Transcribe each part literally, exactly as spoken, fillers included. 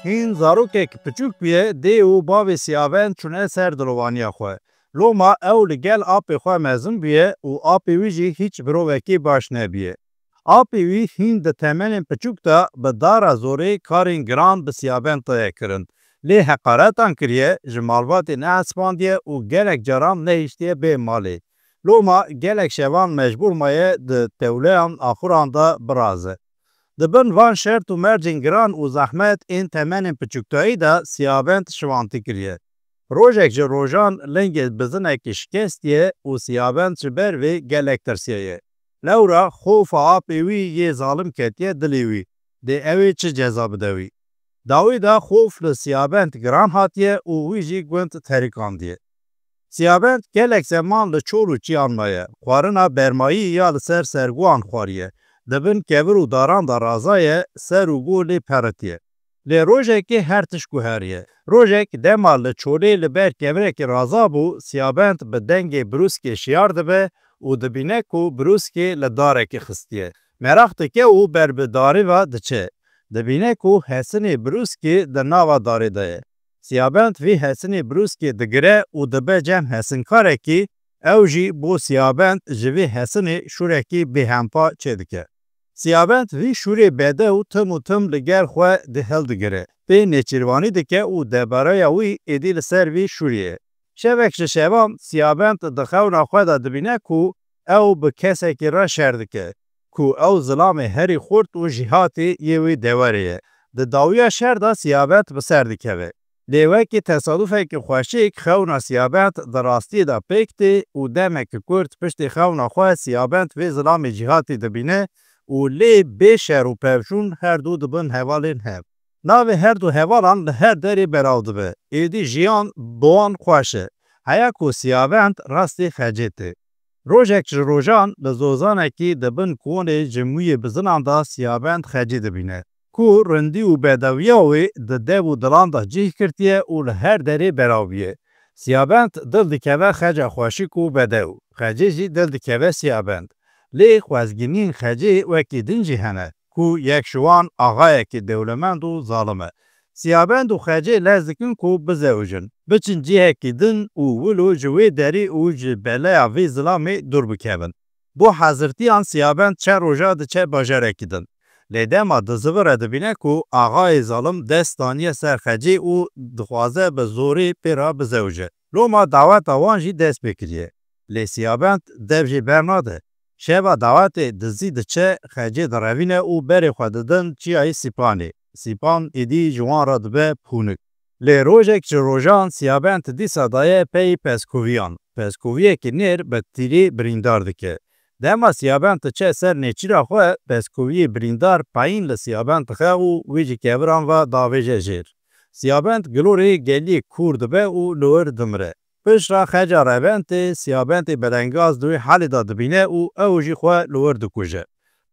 Hîn zarokek piçûk bûye, dê û bavê Siyabend çûne ser dilovaniya xwe. Loma ew li gel apê xwe mezin bûye û apê wî jî hîç mirovekî baş nebûye. Apê wî hîn di temenên piçûk de bi dara zorê karên giran bi Siyabend teye kirin. Lê heqaretan kiriye, ji malbatê nehesipandiye û gelek caran nehiştiye bê malê. Loma gelek şevan mecbûr maye di tewleyan axuran de biraze. Di bin van şert û mercên giran û zehmet ên temenên piçûktayî de Siyabend şivantî kiriye. Rojek ji rojan lingê bizinekî şikestiye û Siyabend ji ber vê gelek tirsiyaye. Lewra xofa apê wî yê zalim ketiye dilê wî, dê ew ê çi ceza bide wî. Dawî de xof li Siyabend giran hatiye û wî jî gund terikandiye. Siyabend gelek zeman li çol û çiyan maye, xwarina bermayî ya li ser serguhan xwariye, di bin kevir û daran de razaye, ser û go lê peritiye. Lê rojekê her tişt guheriye. Rojek dema li çolê li ber kevirekî raza bû, Siyabend bi dengê brûskê şiyar dibe û dibîne ku brûskê li darekê xistiye. Meraq dike û ber bi darê ve diçe. Dibîne ku hesinê brûskê di nava darê de ye. Siyabend vî hesinê brûskê digire û dibe cem hesinkarekî, ew jî bo Siyabend ji vê hesinê şûrekî bêhempa çêdike. Siyabend vî şûrê bedew tim û tim li gel xwe di hildigire. Pê nêçîrvanî dike û debereya wî êdî li ser vî şûrê ye. Şevek ji şevan Siyabend di xewna xwe de dibîne ku ew bi kesekî re şer dike, ku ew zilamê herî xurt û jîhatî yê wî deverê ye. Di dawiya şer de Siyabend bi ser dikeve. Lê wekî tesadufekî xweşik xewna Siyabend di rastiyê de pêk tê û demeke kurt piştî xewna xwe Siyabend vê zilamê cîhatî dibîne û lê bê şer û pevçûn her du dibin hevalên hev. Navê her du hevalan li her derê belav dibe. Êdî jiyan bi wan xweş e. Heya ku Siyabend rastî Xecê tê. Rojek ji rojan li zozanekî di bin konê ji mûyê bizinan de Siyabend Xecê dibîne, ku rindî û bedewiya wê di dev û dilan de cih girtiye û li her derê belav bûye. Siyabend dil dikeve Xeca xweşik û bedew, Xecê jî dil dikeve Siyabend. Lê xwezgîniyên Xecê wekî din jî hene, ku yek ji wan axayekî dewlemend û zalim e. Siyabend û Xecê lez dikin ku bizewicin, biçin cihekî din û wilo ji wê derê û ji beleya vê zilamê dûr bikevin. Bo hezirtiyan Siyabend çend roja diçe bajarekî din. Lê dema dizivire dibîne ku axayê zalim dest daniye ser Xecê û dixwaze bi zorê pê re bizewice. Loma daweta wan jî dest pê kiriye. Lê Siyabend dev jê bernade. Şeva dawetê dizî diçe, Xecê direvîne û berê xwe didin çiyayê Sîpanê. Sîpan êdî ji wan re dibe pûnik. Lê rojek ji rojan Siyabend dîsa daye pey pezkoviyan. Pezkoviyekî nêr bi tîrê birîndar dike. Dema Siyabend diçe ser nêçîra xwe, pezkoviyê birîndar peyîn li Siyabend dixe û wî ji keviran ve davêje jêr. Siyabend gilorê geliyê kûr dibe û li wir dimire. Piştre Xeca Reventê, Siyabendê belengaz di wê halê de dibîne û ew jî xwe li wir dikuje.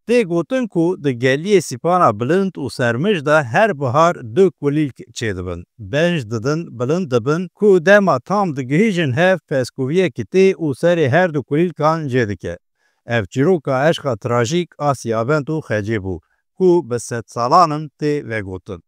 Tê gotin ku di geliyê Sîpana Bilind û Sermij de her bihar du kulîlk çêdibin. Benj didin, bilind dibin ku dema tam digihîjin hev, pezkoviyekî tê û serê her du kulîlkan jê dike. Ev çîroka eşqa trajîk a Siyabend û Xecê bû ku bi sedsalan in tê vegotin.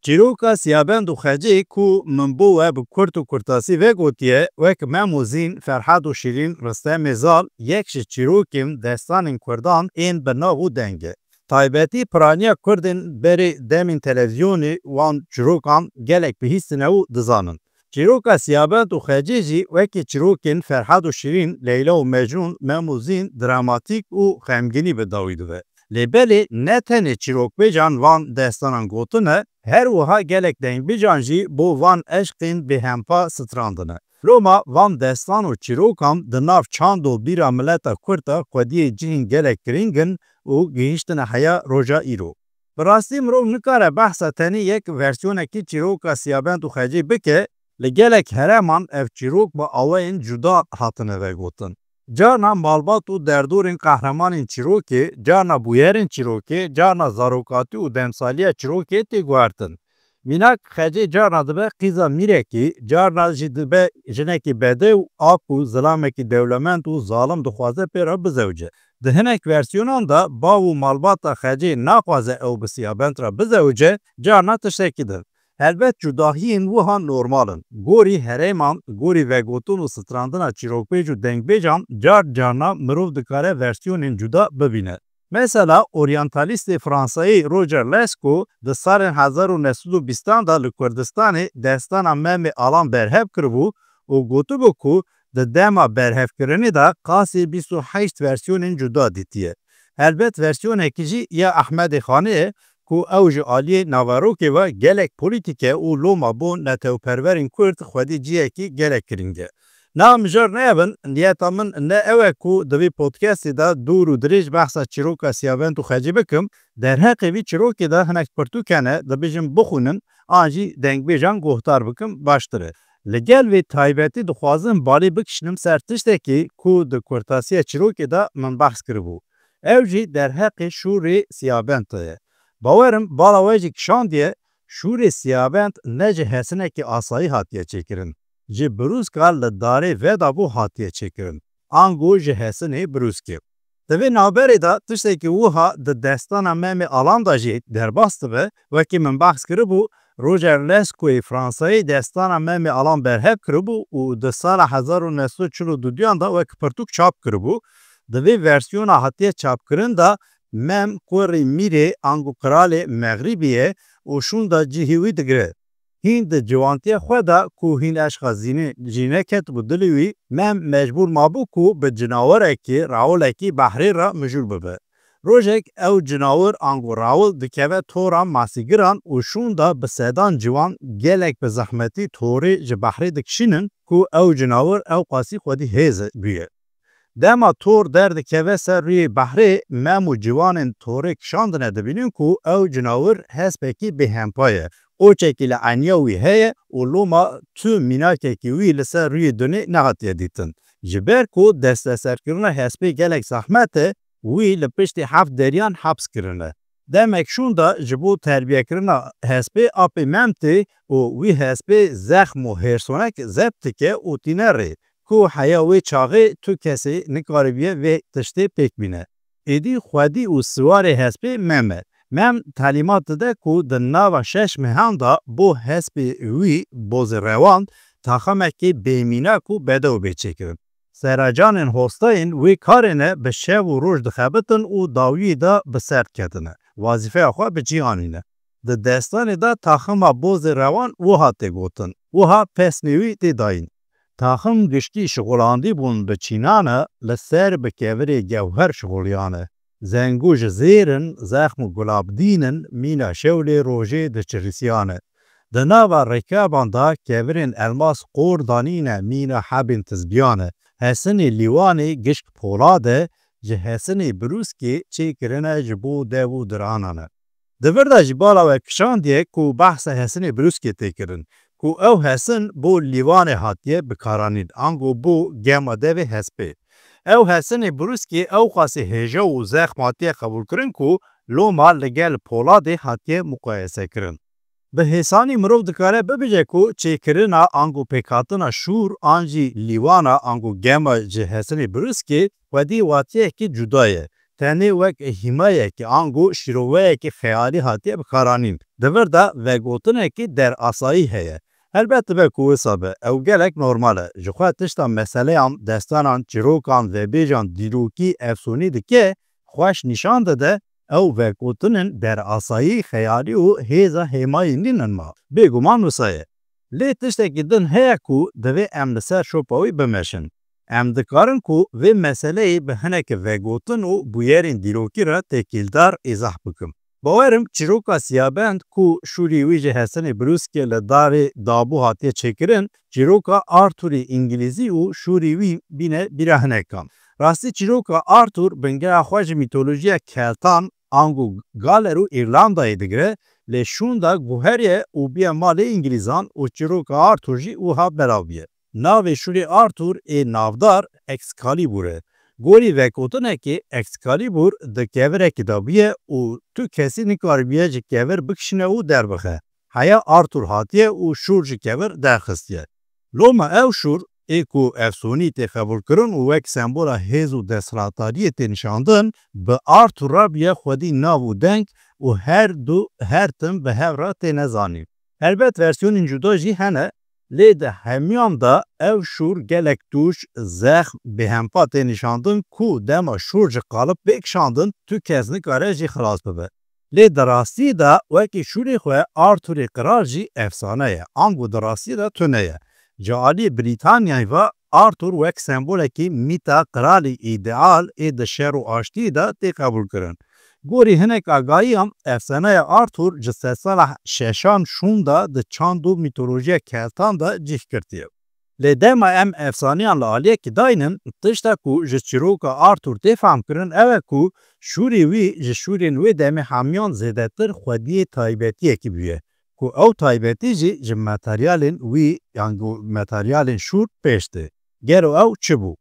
Çîroka Siyabend û Xecê ku min bo we bi kurt û kurtasî vegotiye, wek Mem û Zîn, Ferhad û Şîrîn, Ristemê Zal yek ji çîrokên destanên kurdan ên bi nav û deng e. Taybetî piraniya kurdên berê demên televîzyonê wan çîrokan gelek bihîstine û dizanin. Çîroka Siyabend û Xecê jî wekî çîrokên Ferhad û Şîrîn, Leyla û Mecnûn, Mem û Zîn dramatîk û xemgînî bi dawî dibe. Lê belê ne tenê çîrokbêjan van destanan gotine, her wiha gelek dengbêjan jî bo van eşqên bêhempa strandine. Loma van destan û çîrokan di nav çand û bîra mileta kurd de xwediyê cihên gelek girîng in û gihîştine heya roja îro. Bi rastî mirov nikare behsa tenê yek versiyonekî çîroka Siyabend û Xecê bike, li gelek hereman ev çîrok bi awayên cuda hatine vegotin. Carna malbat û derdorên qehremanên çîrokê, carna bûyerên çîrokê, carna zarokatî û demsaliya çîrokê tê guhertin. Mînak, Xecê carna dibe qîza mîrekî, carna jî dibe jinekî bedew a ku zilamekî dewlemend û zalim dixwaze pê re bizewice. Di hinek versiyonan de bav û malbata Xecê naxwaze ew bi Siyabend re bizewice, carna tiştekî din. Helbet cudahiyên wiha normal in. Gorî herêman, gorî vegotin û strandina çîrokbêj û dengbêjan car carna mirov dikare versiyonên cuda bibîne. Mesela oryantalîstê Fransayî Roger Lescot di salên hezar û neh sed û bîstan de li Kurdistanê destana Memê Alan berhev kiribû û gotibû ku di dema berhevkirinê de qasî bîst û heşt versiyonên cuda dîtiye. Helbet versiyonekî jî ya Ehmedê Xanê ye ku ew ji aliyê naverokê ve gelek polîtîk e û loma bo netewperwerên Kurd xwedî cihekî gelek girîng e. Niha mijar neyabin, niyeta min ne ew e ku di vî podcastê de dûr û dirêj behsa çîroka Siyabend û Xecî bikim, derheqê vî çîrokê de hinek pirtûk hene, dibêjim bixwînin an jî dengbêjan guhdar bikim baştir e. Li gel vê taybetî dixwazim balê bikişînim ser tiştekî ku di kurtasiya çîrokê de min behs kiribû. Ew jî derheqê şûrê Siyabend de ye. Bawer im bala we jî kişandiye, şûrê Siyabend ne ji hesinekî asayî hatiye çêkirin. Ji birûska li darê vedabû hatiye çêkirin. Ango ji hesinê birûskê. Di vê navberê de tiştekî wiha di destana Memê Alan de jî derbas dibe, wekî min behs kiribû, Roger Lescot'ê Fransayî destana Memê Alan berhev kiribû û di sala hezar û neh sed û çil û duduyan de wek pirtûk çap kiribû. Di vê versiyona hatiye çapkirin de Mem kurê mîrê ango qiralê mexrîbî ye û şûnda cihê wî digire. Hîn di ciwantiya xwe de ku hîn eşqa zînê jî neketibû dilê wî, Mem mecbûr mabû ku bi cinawerekî, rawilekî behrê re mijûl bibe. Rojek ew cinawir ango rawil dikeve tora masîgiran û şûnda bi sedan ciwan gelek bi zehmetî torê ji behrê dikişînin ku ew cinawir ewqasî xwedî hêz bûye. Dema tor derdikeve ser rûyê behrê, Mem û ciwanên torê kişandine dibînin ku ew cinawir hespekî bêhempa ye. Qoçekî li eniya wî heye û loma tu mînakekî wî li ser rûyê dunê nehatiye dîtin. Ji ber ku desteserkirina hespê gelek zehmet e, wî li piştî heft deriyan heps kirine. Demek şûnda ji bo terbiyekirina hespê apê Mem tê û wî hespê zexm û hêrsonek zebt dike û tîne rê, ku heya wê çaxê tu kesê nikaribiye vê tiştê pêk bîne. Êdî xwedî û siwarê hespê Mem e. Mem telîmat dide ku di nava şeş mehan de bo hespê wî bozê rewan taximekê bêmînak û bedew bê çêkirin. Seracanên hostayên wê karê ne bi şev û roj dixebitin û dawiyê de bi ser diketine. Wazîfeya xwe bi cî anîne. Di destanê de taxima bozê rewan wiha tê gotin, wiha pesnê wî tê dayîn. Taxim giştî şixulandî bûn bi çînane, li ser bi kevirê gewher şixuliyane. Zengo ji zêr in, zexm û gulabdîn in, mîna şewlê rojê diçirisiyane. Di nava rikaban de kevirên elmas qor danîne, mîna hebên tizbiyane. Hesinê lîwanê gişk polad e, ji hesinê birûskê çêkirine ji bo dev û diranan e. Di vir de jî bala we kişandiye ku behsa hesinê birûskê tê kirin, ku ew hesin bo lîwanê hatiye bikaranîn, ango bo gema devê hespê. Ew hesinê birûskê ewqasî hêja û zexm hatiye qebûlkirin ku loma li gel poladê hatiye muqayesekirin. Bi hêsanî mirov dikare bibêje ku çêkirina ango pêkhatina şûr an jî lîwana ango gema ji hesinê birûskê xwedî watiyekî cuda ye. Tenê wek hîmayekî ango şîroveyekî xeyalî hatiye bikaranîn. Di vir de vegotinekî derasayî heye. Helbet dibe ku wisa be, ew gelek normal e. Ji xwe tişta meseleyan, destanan, çîrokan, vebêjan, dîrokî, efsonî dike, xweş nîşan dide, ew vegotinên derasayî, xeyalî û hêza hêmayî nînin ma. Bêguman wisa ye. Lê tiştekî din heye ku divê em li ser şopa wî bimeşin. Em dikarin ku vê meseleyê bi hineke vegotin û bûyerên dîrokî re têkildar îzah bikim. Bawer im çîroka Siyabend ku şûrî wî ji hesinê birûskê li darê dabû hatiye çêkirin, çîroka Arthurê Îngilîzî û şûrî wî bîne bîra hinekan. Rastî çîroka Arthur bingeha xwe ji mîtolojiya Keltan, ango Galer û Îrlandayê digire, lê şûnda guheriye û biye malê Îngilîzan û çîroka Arthur jî wiha belav biye. Navê şûrê Arthur ê navdar Excalibur e. Gorî vegotinekê Excalibur di kevirekî de bûye û tu kesî nikaribiye ji kevir bikişîne û derbixe. Heya Arthur hatiye û şûr ji kevir derxistiye. Loma ew şûr ê ku efsûnî tê qebûlkirin û wek sembola hêz û desthilatdariyê tê nîşandin, bi Arthur re bûye xwedî nav û deng û her du her tim bi hev re têne zanîn. Helbet versiyonên cuda jî hene, lê di hemiyan de ew şûr gelek tûj, zexm, bêhempa tê nîşandin ku dema şûr ji qalib bê kişandin, tu kes nikare jî xilas bibe. Lê di rastiyê de wekî şûrê xwe Arthurê Qral jî efsane ye, ango di rastiyê de tune ye. Ji aliyê Brîtanyayê ve Arthur wek sembolekî mîta qralî îdeal ê di şer û aştiyê de tê qebûlkirin. Gorî hinek agahiyan, efsaneya Arthur ji sedsala şeşan şûnda di çand û mîtolojiya Keltan de cih girtiye. Lê dema em efsaneyan li aliyekî daynin, tişta ku ji çîroka Arthur tê fehmkirin ew e ku şûrê wî ji şûrên wê demê hemiyan zêdetir xwediyê taybetiyekî bûye, ku ew taybetî jî ji materyalên wî yan ku materyalên şûr pêş tê. Gelo ew çi bû?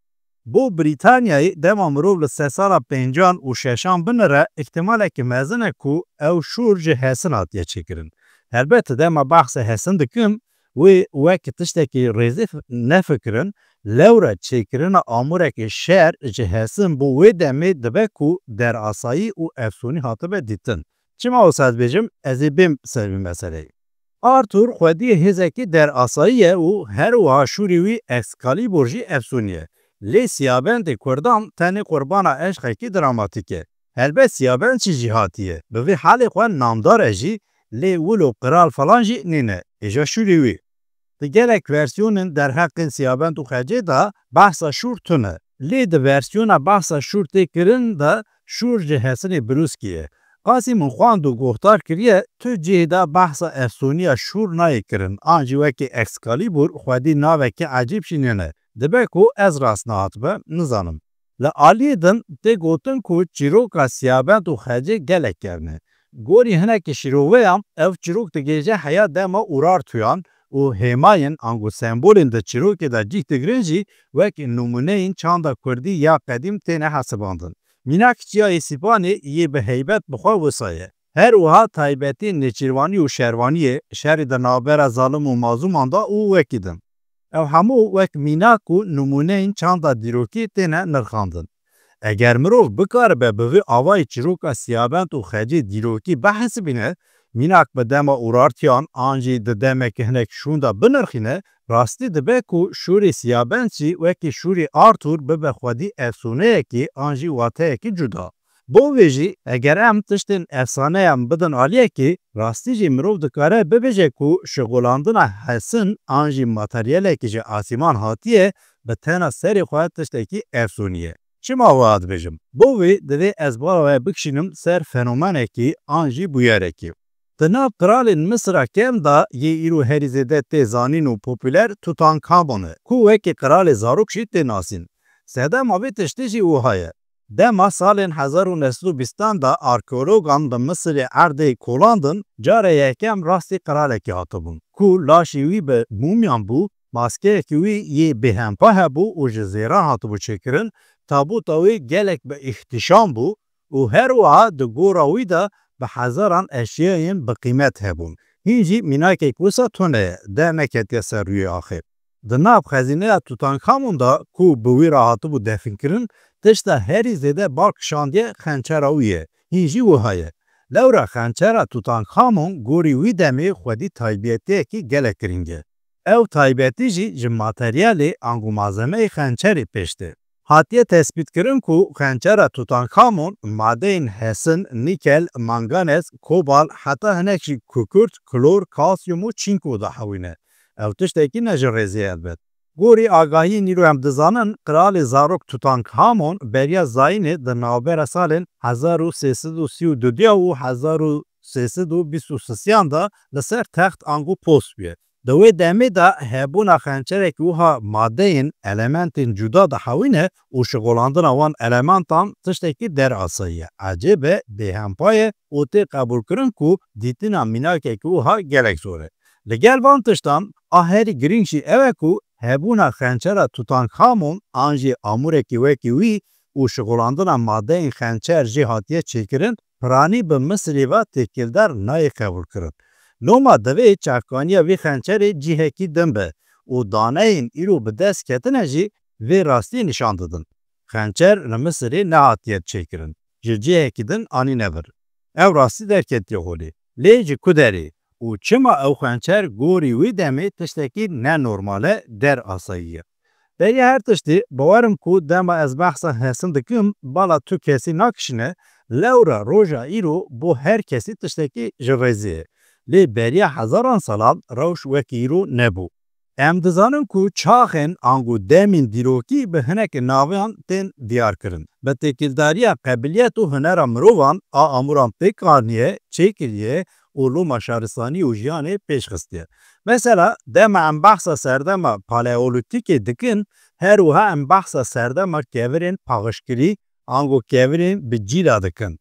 Bo Brîtanyayê dema mirov li sedsala pêncan û şeşan binire, îhtimaleke mezin e ku ew şûr ji hesin hatiye çêkirin. Helbet dema behsa hesin dikim, wê wek tiştekî rêzî nefikirin, lewra çêkirina amûrekî şer ji hesin bo wê demê dibe ku derasayî û efsûnî hatibe dîtin. Çima wisa dibêjim, ez ê bêm ser vî meseleyê. Arthur xwediyê hêzekî derasayî ye û her wiha şûrê wî Excalibur jî efsûnî ye. Lê Siyabendê Kurdan tenê qurbana eşqekî dramatîk e. Helbet Siyabend jî jîhatî ye. Bi vê halê xwe namdar e jî, lê wilo qral falan jî nîne. Êja şûrê wî. Di gelek versiyonên derheqê Siyabend û Xecê de behsa şûr tune. Lê di versiyona behsa şûr tê kirin de şûr ji hesinê birûskî ye. Qasî min xwend û guhdar kiriye, tu cihê de behsa efsûniya şûr nayê kirin, an jî wekî Excalibur xwedî navekî ecêb jî nîne. Dibe ku ez rast nehatibim, nizanim. Li aliyê din tê gotin ku çîroka Siyabend û Xecê gelek kevn e. Gorî hinekî şîroveyan, ev çîrok digihêje heya dema Urartuyan û hêmayên ango sembolên di çîrokê de cih digirin jî wek nimûneyên çanda kurdî ya qedîm têne hesibandin. Mînak Çiya Îsîpanê yê bi heybet bi xwe wisa ye. Her wiha taybetiyên nêçîrvanî û şervaniyê, şerî di navbera zalim û mazlûman de û wekî din. Ew hemû wek mînak û nimûneyên çanda dîrokî têne nirxandin. Eger mirov bikaribe bi vî avayî çîroka Siyabend û Xecê dîrokî bihesibîne, mînak bi dema Urartiyan an jî di demeke hinek şûn de binirxîne, rastî dibe ku şûrê Siyabend jî wekî şûrê Arthur bibe xwedî efsûneyekî an jî wateyekî cuda. Bo vê jî, eger em tiştên efsaneyan bidin aliyekê, rastî jî mirov dikare bibêje ku şixulandina hesin an jî materyalekî ji asîman hatiye, bi tena serê xwe tiştekî efsûnî ye. Çima wiha dibêjim? Bo vê divê ez bala we bikişînim ser fenomenekî an jî bûyerekî. Di nav qiralên Misira Kem de yê îro herî zêde tê zanîn û popûler Tutankhamon e, ku wekî qiralê zarok jî tê nasîn. Sedema vê tiştî jî wiha ye. Dema salên hezar û neh sed û bîstan de arkeologan li Misirê erdê kolandin, cara yekem rastî qiralekî hatibûn, ku laşê wî bi mûmyan bû, maskeyekî wî yê bêhempa hebû û ji zêran hatibû çêkirin, tabûta wî gelek bi îhtîşam bû û her wiha di gora wî de bi hezaran eşyayên bi qîmet hebûn. Hîn jî mînakek wisa tune ye, derneketiye ser rûyê axê. Di nav xezîneya Tutankhamon de ku bi wî re hatibû definkirin, tişta herî zêde bal kişandiye xençera wî ye. Hîn jî wiha ye. Lewra xençera Tutankhamon gorî wî demê xwedî taybetiyekî gelek girîng e. Ew taybetî jî ji materyalê ango malzemeyê xençerê pêş tê. Hatiye tespîtkirin ku xençera Tutankhamon madeyên hesin, nîkel, manganez, kobal, heta hinek jî kukurt, klor, kalsiyum û çînko dihewîne. Ew tiştekî ne ji rêzê ye elbet. Gorî agahiyên îro em dizanin, qiralê zarok Tutankhamon beriya zayînê di navbera salên hezar û sê sed û sî û dudiya û hezar û sê sed û bîst û sisiyan de li ser text ango post bûye. Di wê demê de hebûna xençerekî wiha madeyên, elementên cuda dihewîne û şixulandina wan elementan tiştekî derasayî ye, ecêb e, bêhempa ye û tê qebûlkirin ku dîtina mînakekî wiha gelek zor e. Li gel van tiştan a herî girîng jî ew e ku hebûna xençera Tutankhamon an jî amûrekî wekî wî û şixulandina madeyên xençer jê hatiye çêkirin, piranî bi Misirê ve têkildar nayê qebûlkirin. Loma divê çavkaniya vî xençerê cihekî din be û daneyên îro bi dest ketine jî vê rastiyê nîşan didin. Xençer li Misirê nehatiye çêkirin, ji cihekî din anîne vir. Ew rastî derketiye holê. Lê ji ku derê û çima ew xençer gorî wî demê tiştekî nenormal e, der asayî ye? Beriya her tiştî, bawerim ku dema ez behsa Hesin dikim, bala tu kesî nakişîne, lewra roja îro bo her kesî tiştekî ji rêzê ye. Lê beriya hezaran salan rewş wekî îro nebû. Em dizanin ku çaxên ango demên dîrokî bi hinekî navan tên diyarkirin. Bi têkildariya qebiliyet û hunera mirovan a amûran pêk aniye, çêkiriye û loma şaristanî û jiyanê pêş xistiye. Mesela, dema em behsa serdema paleolîtîkê dikin, her wiha em behsa serdema kevirên paxişkirî, ango kevirên bi cîla dikin.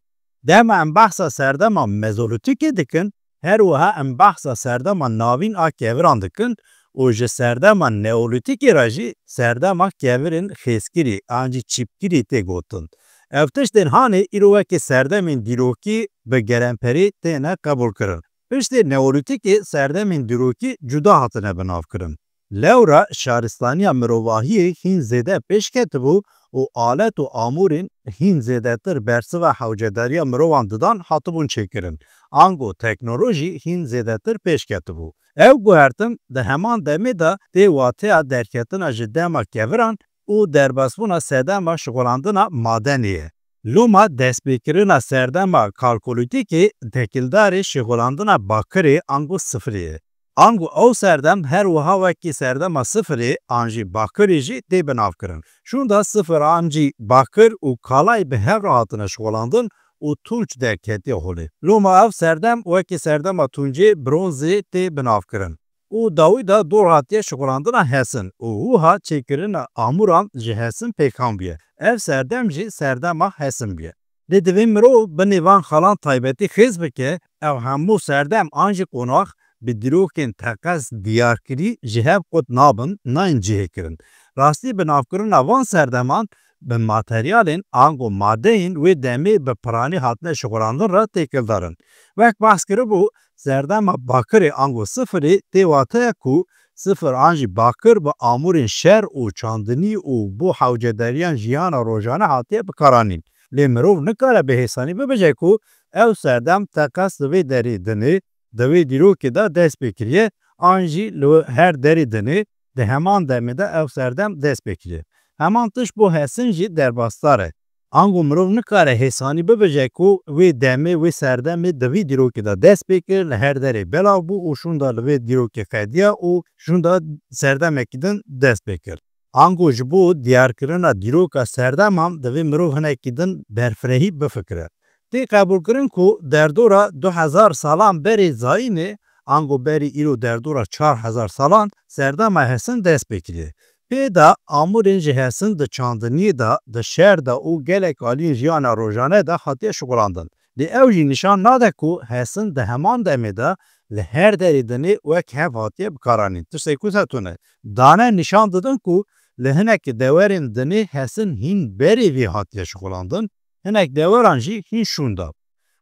Dema em behsa serdema mezolîtîkê dikin, her wiha em behsa serdema navîn a keviran dikin û ji serdema neolîtîkê re jî serdema kevirên xêzkirî an jî çîpkirî tê gotin. Ev tiştên hanê îro wekî serdemên dîrokî bi gelemperî têne qebûlkirin. Piştî neolîtîkê serdemên dîrokî cuda hatine binavkirin. Lewra şaristaniya mirovahiyê hîn zêde pêş ketibû û alet û amûrên hîn zêdetir bersiva hewcedariya mirovan didan hatibûn çêkirin. Ango teknolojî hîn zêdetir pêş ketibû. Ew guhertin di heman demê de tê wateya derketina ji dema keviran û derbasbûna sedema şixulandina madenê ye. Loma destpêkirina serdema kalkolîtîkê têkildarê şixulandina bakirê ango sifirê ye. Ango ew serdem her wiha wekî serdema sifirê an jî bakirê jî tê binavkirin. Şûnda sifir an jî bakir û kalay bi hev re hatine şixulandin û tunç derketiye holê. Loma ev serdem wekî serdema tuncê bronzê tê binavkirin û dawî de dor hatiye şixulandina Hesin û wiha çêkirina amûran ji Hesin pêkan bûye. Ev serdem jî serdema Hesin bûye. Lê divê mirov binê van xalan taybetî xêz bike, ew hemû serdem an jî qonax bi dîrokên teqez diyarkirî ji hev qut nabin, nayên cihêkirin. Rastî binavkirina van serdeman bi materyalên ango madeyên wê demê bi piranî hatine şixulandin re têkildar in. Wek behs kiribû, serdema bakirê ango sifirê tê wateya ku sifir an jî bakir bi amûrên şer û çandinî û bo hewcedariyan jiyana rojane hatiye bikaranîn. Lê mirov nikare bi hêsanî bibêje ku ew serdem teqez li vê derê dinê, di vê dîrokê de dest pê kiriye, an jî li her derê dinê, di heman demê de ew serdem dest pê kiriye. Heman tişt bo Hesin jî derbasdar e. Ango mirov nikare hêsanî bibêje ku wê demê, wê serdemê di vî dîrokê de dest pê kir, li her derê belav bû û şûnda li vê dîrokê qediya û şûnda serdemekî din dest pê kir. Ango ji bo diyarkirina dîroka serdeman divê mirov hinekî din berfirehî bifikire. Tê qebûlkirin ku derdora du hezar salan berê zayînê, ango berî îro derdora çar hezar salan, serdema Hesin dest pê kiriye. Pê de amûrên ji Hesin di çandiniyê de, di şer de û gelek aliyên jiyana rojane de hatiye şixulandin. Lê ew jî nîşan nade ku Hesin di heman demê de li her derê dinê wek hev hatiye bikaranîn. Tiştekî wisa tune. Dane nîşan didin ku li hinek dewerên dinê Hesin hîn berê vê hatiye şixulandin, hinek deweran jî hîn şûnda.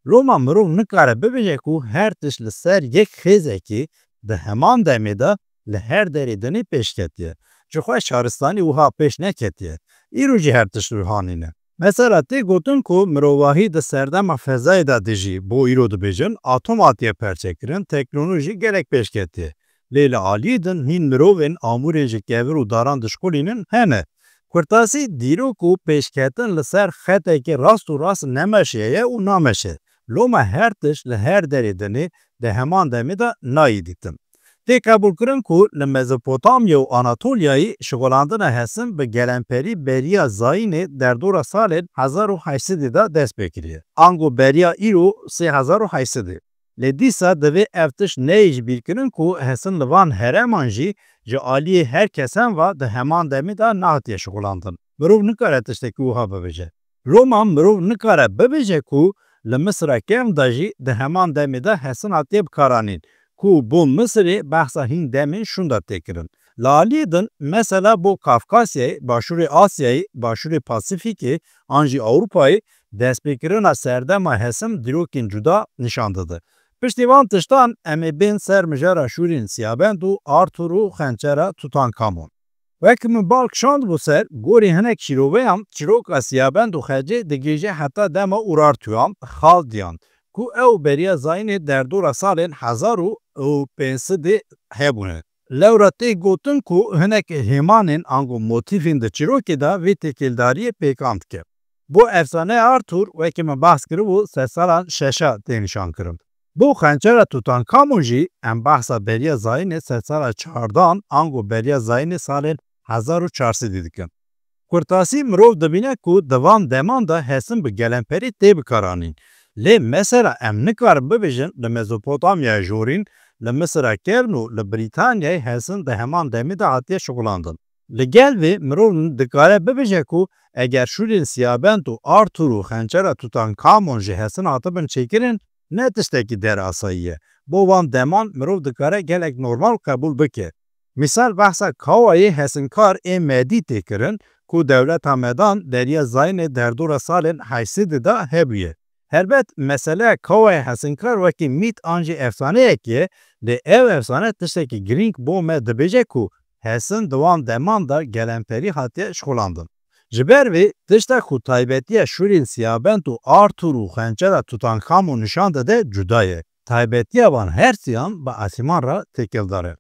Loma mirov nikare bibêje ku her tişt li ser yek xêzekê di heman demê de li her derê dinê pêş ketiye. Ji xwe şaristanî wiha pêş neketiye. Îro jî her tişt wiha nîne. Mesela tê gotin ku mirovahî di serdema fezayê de dijî, bo îro dibêjin, atom hatiye perçekirin, teknolojî gelek pêş ketiye. Lê li aliyê din hîn mirovên amûrên ji kevir û daran dişkolînin hene. Kurtasî, dîrok û pêşketin li ser xetekî rast û rast nemeşiye ye û nameşe. Loma her tişt li her derê dinê di heman demê de nayê dîtin. Tê qebûlkirin ku li Mezopotamya û Anatolyayê şixulandina Hesin bi gelemperî beriya zayînê derdora salên hezar û heşt sedî de dest pê kiriye. Ango beriya îro sê hezar û heşt sedî. Lê dîsa divê ev tişt neyê ji bîrkirin ku Hesin li van hereman jî ji aliyê her kesen ve di heman demê de nehatiye şixulandin. Mirov nikare tiştekî wiha bibêje. Loma mirov nikare bibêje ku li Misira Kevn de jî di heman demê de Hesin hatiye bikaranîn, ku bo Misirê behsa hîn demên şûnda tê kirin. Li aliyê din, mesela bo Kafkasyayê, Başûrê Asyayê, Başûrê Pasîfîkê an jî Ewropayê, destpêkirina serdema Hesin dîrokên cuda nîşan dide. Piştî van tiştan em ê bên ser mijara şûrên Siyabend û Arthur û xençera Tutankamon. Wek min bal kişandibû ser, gorî hinek şîroveyan çîroka Siyabend û Xecê digihîje heta dema Urartuyan, Xaldiyan, ku ew beriya zayînê derdora salên hezar û pênc sedê hebûne. Lewra tê gotin ku hinek hêmanên ango motîfên di çîrokê de vê têkildariyê pêkan dike. Bo efsaneya Arthur, wekî min behs kiribû, sedsala şeşa tê nîşankirin. Bo xençera Tutankamon jî em behsa beriya zayînê sedsala çardan ango beriya zayînê salên hezar û çar sedî dikin. Kurtasî mirov dibîne ku di van deman de hesin bi gelemperî tê bikaranîn. Lê mesela em nikarin bibêjin li Mezopotamyaya jorîn, li Misira kevn û li Brîtanyayê hesin di heman demê de hatiye şixulandin. Li gel vê mirov dikare bibêje ku eger şûrên Siyabend û Arthur û xençera Tutankamon ji hesin hatibin çêkirin, ne tiştekî derasayî ye. Bo van deman mirov dikare gelek normal qebûl bike. Mîsal behsa Kawayê hesinkar ê Medî tê kirin ku dewleta Medan deriya zayînê derdora salên heşt sedî de hebûye. Helbet meseleya Kawayê hesinkar wekî mît an jî efsaneyek ye, lê ev efsane tiştekî girîng bo me dibêje ku hesin di wan deman de gelemperî hatiye şixulandin. Ji ber vê tişta ku taybetiya şûrên Siyabend û Arthur û xençera Tutankamon nîşan dide cuda ye. Taybetiya wan her siyan bi esîman re têkildar e.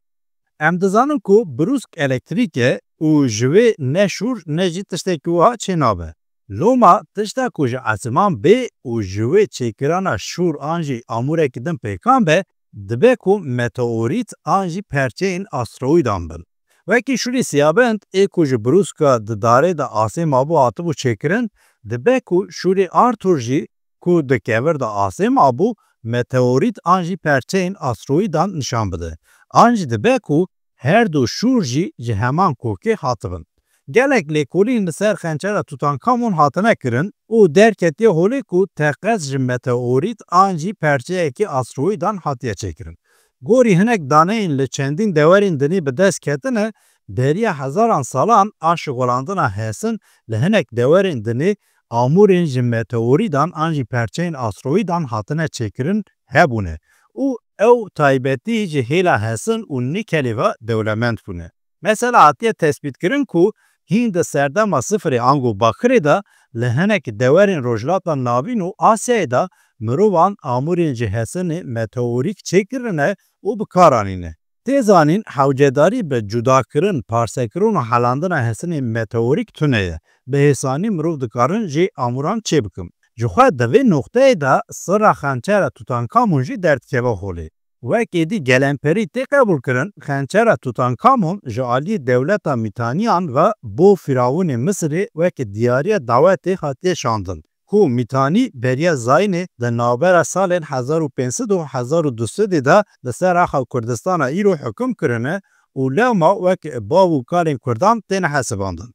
Em dizanin ku brûsk elektrîk e û ji wê ne şûr ne jî tiştekî wiha çênabe. Loma tişta ku ji esîman bê û ji wê çêkirana şûr an jî amûrekî din pêkan be, dibe ku meteorît an jî perçeyên asteroîdan bin. Wekî şûrê Siyabend ê ku ji brûska di darê de asê mabû hatibû çêkirin, dibe ku şûrê Arthur jî ku di kevir de asê mabû, meteorît an jî perçeyên asteroîdan nîşan bide. An jî dibe ku her du şûr jî ji heman kokê hatibin. Gelek lêkolîn li ser xençera Tutankamon hatine kirin û derketiye holê ku teqez ji meteorît an jî perçeyekî asteroîdan hatiye çêkirin. Gorî hinek daneyên li çendîn dewerên dinê bi dest ketine, beriya hezaran salan a şixulandina hesin li hinek dewerên dinê amûrên ji meteorîdan an jî perçeyên asteroîdan hatine çêkirin hebûne û ew taybetî ji hêla hesin û nîkelê ve dewlemend bûne. Mesela hatiye tespîtkirin ku hîn di serdema sifirê ango bakirê de li hinek dewerên Rojhilata Navîn û Asyayê de mirovan amûrên ji hesinê meteorîk çêkirine û bi kar anîne. Tê zanîn, hewcedarî bi cudakirin, parsekirin û helandina hesinên meteorîk tune ye. Bi hêsanî mirov dikarin jê amûran çêbikin. Ji xwe di vê noqteyê de sirra xençera Tutankamon jî derdikeve holê. Wek êdî gelemperî tê qebûlkirin, xençera Tutankamon ji aliyê dewleta Mîtaniyan ve bo fîrawûnê Misirê wek diyariya dawetê hatiye şandin. Ku Mîtanî beriya zayînê di navbera salên hezar û pênc sed û hezar û du sedî de li ser axa Kurdistana îro hukum kirine û lewma wek bav û kalên Kurdan têne hesibandin.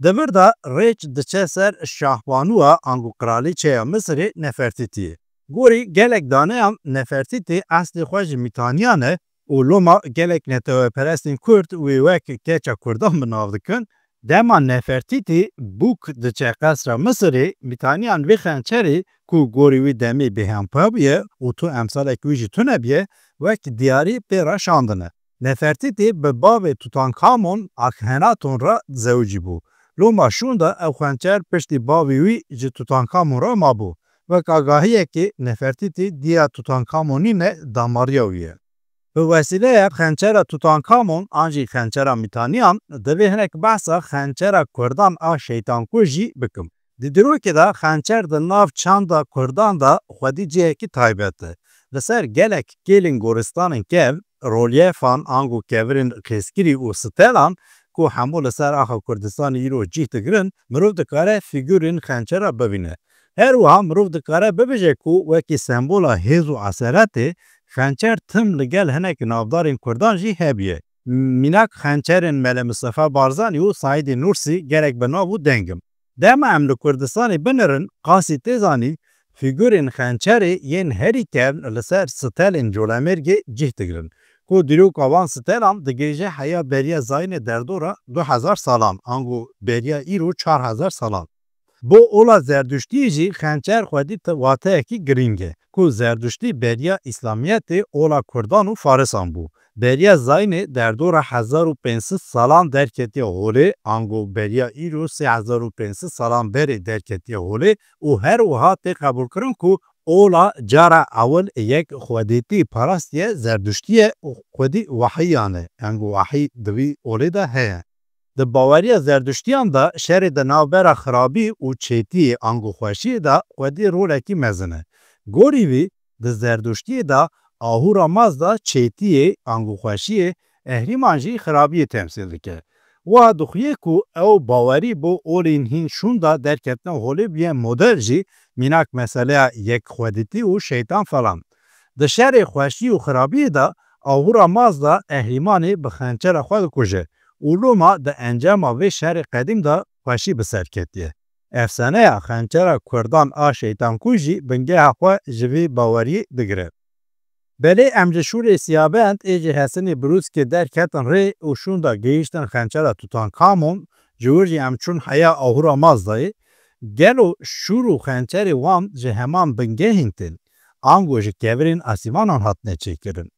Di vir de rêç diçe ser Şahbanûya ango Qiralîçeya Misirê Nefertîtiyê. Gorî gelek daneyan Nefertîtî eslê xwe ji Mîtaniyan e û loma gelek neteweperestên Kurd wê wek keça Kurdan bi nav dikin. Dema Nefertîtî bûk diçe qesra Misirê, Mîtaniyan vê xençerê ku gorî wî demê bêhempa bûye û tu emsalek wî jî tune bûye, wek diyarî pê re şandine. Nefertîtî bi bavê Tutankamon Akhenaton re zewicî bû. Loma şûnda ew xençer piştî bavê wî ji Tutankamon re mabû. Wek agahiyekê Nefertîtî diya Tutankamon nîne, damariya wî ye. Bi wesîleya xençera Tutankamon an jî xençera Mîtaniyan, divê hinek behsa xençera Kurdan a Şeytankuş jî bikim. Di dîrokê de xençer di nav çanda Kurdan de xwedî cihekî taybet e. Li ser gelek kêlên goristanên kevn, rolyefan ango kevirên xêzkirî û stelan ku hemû li ser axa Kurdistanê îro cih digirin, mirov dikare fîgurên xençera bibîne. Her wiha mirov dikare bibêje ku wekî sembola hêz û eseretê, xençer tim li gel hinek navdarên Kurdan jî hebûye. Mînak xençerên Mele Mistefa Barzanî û Saîdê Nûrsî gelek bi nav û deng in. Dema em li Kurdistanê binirin, qasî tê zanîn, fîgurên xençerê yên herî kevn li ser stelên Colemêrgê cih digirin, ku dîroka van stelan digihîje heya beriya zayînê derdora du hezar salan, ango beriya îro çar hezar salan. Bo ola Zerduştiyê jî xençer xwedî wateyekî girîng e, ku Zerduştî beriya Îslamiyetê ola Kurdan û Farisan bû. Beriya Zayînê derdora hezar û pênc sed salan derketiye holê, ango beriya îro sê hezar û pênc sed salan berê derketiye holê û her wiha tê qebûlkirin ku ola cara ewil yek xwedîtî parastiye Zerduştiye û xwedî wahîyan e, ango wahî di wî olê de heye. Di baweriya Zerduştiyan de şerê di navbera xirabî û çêtiyê ango xweşiyê de xwedî rolekî mezin e. Gorî vî, di Zerduştiyê de Ahura Mazda çêtiyê ango xweşiyê, Ehrîman jî xirabiyê temsîl dike. Wa dixuye ku ew bawerî bo olên hîn şûnda derketina holê bûye model jî, mînak meseleya yekxwedîtî û şeytan falan. Di şerê xweşî û xirabiyê de Ahura Mazda Ehrîmanê bi xençera xwe dikuje û loma di encama vê şerê qedîm de xweşî bi ser ketiye. Efsaneya xençera Kurdan a şeytankûj jî bingeha xwe ji vî baweriyê digire. Belê em ji şûrê Siyabend ê ji Hesinê Brûskê derketin rê û şûnda gihîştin xençera Tutankamon, ji wir jî em çûn heya Ahura Mazdayê. Gelo şûr û xençerê wan ji heman bingehên tên, ango ji kevirên asîmanan hatine çêkirin?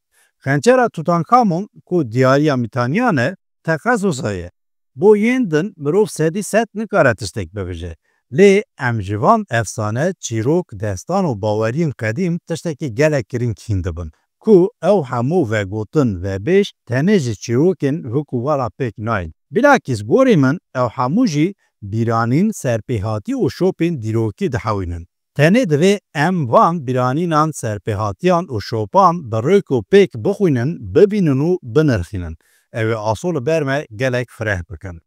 Xençera Tutankamon ku diyariya Mîtaniyan e, texesusa ye. Bo yên din mirov sedî sed nikare tiştek bibije. Lê em ji van efsane, çîrok, destan û baweriyên qedîm tiştekî gelek girîng hîn dibin, ku ew hemû vegotin, vebêj tenê ji çîrokên wek û vala pêk nayên. Bilakîs gorî min ew hemû jî bîranîn, serpêhatî û şopên dîrokî dihewînin. Tenê divê em van bîranînan, serpêhatiyan û şopan bi rêk û pêk bixwînin, bibînin û binirxînin. Ew ê aso li ber me gelek fireh bikin.